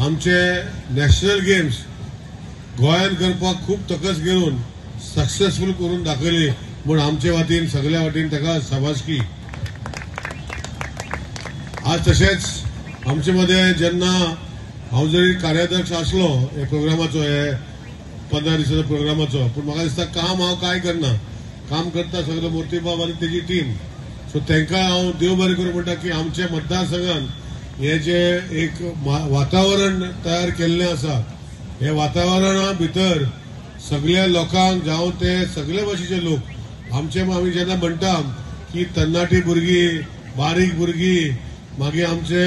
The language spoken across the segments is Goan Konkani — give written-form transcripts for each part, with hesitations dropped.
आमचे नॅशनल गेम्स गोंयांत करपाक खूब तकस घेवन सक्सेसफूल करून दाखयली म्हूण आमचे वतीन सगळ्या वतीन ताका शाबासकी. आज तशेंच आमचे मदें जेन्ना हांव जरी कार्याध्यक्ष आसलो हे प्रोग्रामाचो, हे 15 दिसाच्या प्रोग्रामाचो, पूण म्हाका दिसता काम हांव कांय करना, काम करता सगळे मोतीबाब आनी तेजी टीम. सो तांकां हांव देव बरें करूं म्हणटा की आमच्या मतदारसंघान हे जे एक वातावरण तयार केल्लें आसा, हे वातावरणा भितर सगळ्या लोकांक जावं ते सगळे भाशेचे लोक आमचे, आमी जेन्ना म्हणटा की तरणाटी भुरगीं, बारीक भुरगीं, मागीर आमचे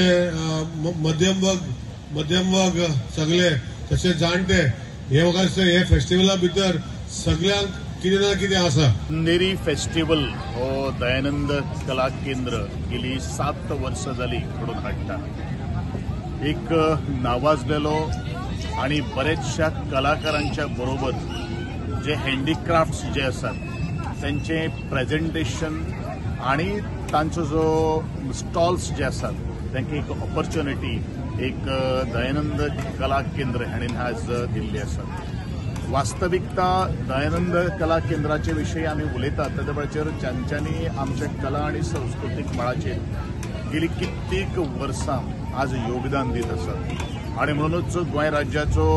मध्यम वर्ग सगळे, तशेंच जाणटे, हे म्हाका दिसता हे फेस्टिवला भितर सगळ्यांक कितें ना कितें आसा. चंदेरी फेस्टिवल हो दयानंद कला केंद्र गेली 7 वर्सां जाली घडोवन हाडटा. एक नावाजलेलो आनी बरेचशा कलाकारांच्या बरोबर जे हँडीक्राफ्ट्स जे आसात त्यांचे प्रेझेंटेशन आणि तांचो जो स्टॉल्स जे आसात तांकां एक ऑपॉर्च्युनिटी एक दयानंद कला केंद्र हाणें आज दिल्ली आसा. वास्तविकता दयानंद कला केंद्राचे विशयी आमी उलयतात तेन्ना वेळाचेर ज्यांच्यांनी आमच्या कला आनी संस्कृतीक मळाचेर गेली कित्येक वर्सां आज योगदान दीत आसात आनी म्हणूनच गोंय राज्याचो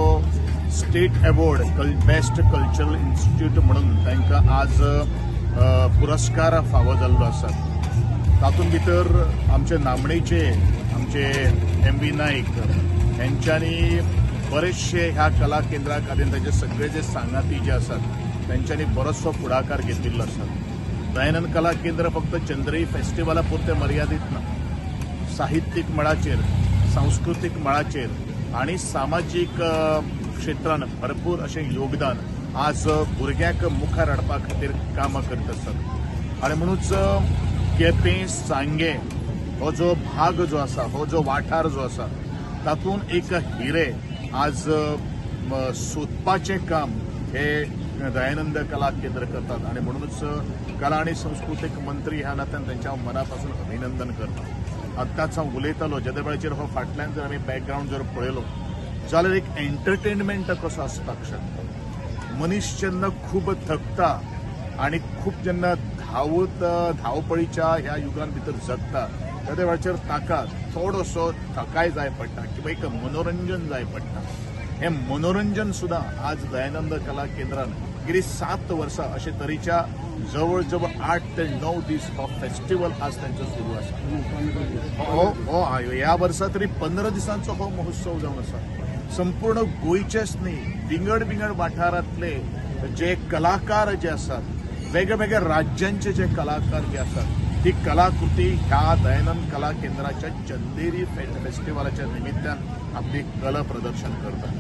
state award best cultural institute म्हणून तांकां आज पुरस्कार फावो जाल्लो आसा. तातूंत भितर आमचे नामणेचे आमचे एम.व्ही. नायक हेंच्यांनी बरेचशे ह्या कला केंद्राक आनी ताचे सगळे जे सांगाती जे आसात तेंच्यांनी बरोचसो फुडाकार घेतिल्लो आसा. दयानंद कला केंद्र फक्त चंद्रई फेस्टिवला पुरतें मर्यादीत ना, साहित्यीक मळाचेर, सांस्कृतीक मळाचेर आनी सामाजीक क्षेत्रान भरपूर अशें योगदान आज भुरग्यांक मुखार हाडपा खातीर कामां करत आसात. आनी म्हणूच केपें सांगें हो जो भाग जो आसा, हो जो वाठार जो आसा तातूंत एक हिरे आज सोदपाचें काम हे दयानंद कला केंद्र करतात आनी म्हणूनच कला आनी संस्कृतीक मंत्री ह्या नात्यान तांच्या हांव मना पासून अभिनंदन करता. आत्ताच हांव उलयतालो जेद्या वेळाचेर हो फाटल्यान जर आमी बॅकग्रावंड जर पळयलो जाल्यार एक एंटरटेनमेंट कसो आसपाक शकता. मनीस जेन्ना खूब थकता आनी खूब जेन्ना धांवपळीच्या ह्या युगान भितर जगता तेद्या वेळाचेर ताका थोडोसो थकाय जाय पडटा किंवा एक मनोरंजन जाय पडटा. हें मनोरंजन सुद्दां आज दयानंद कला केंद्रान गेली 7 वर्सां अशे तरेच्या जवळ जवळ 8 ते 9 दीस हो फेस्टिवल आज तांचो सुरू आसा. हो हो ह्या वर्सा तरी 15 दिसांचो हो महोत्सव जावन आसा. संपूर्ण गोंयचेच न्ही, विंगड विंगड वाठारांतले जे कलाकार जे आसात, वेगळे वेगळे राज्यांचे जे कलाकार जे आसात ती कलाकृती ह्या दयानंद कला केंद्राच्या चंदेरी फेस्टिवलाच्या निमित्तान आपली कला प्रदर्शन करतात.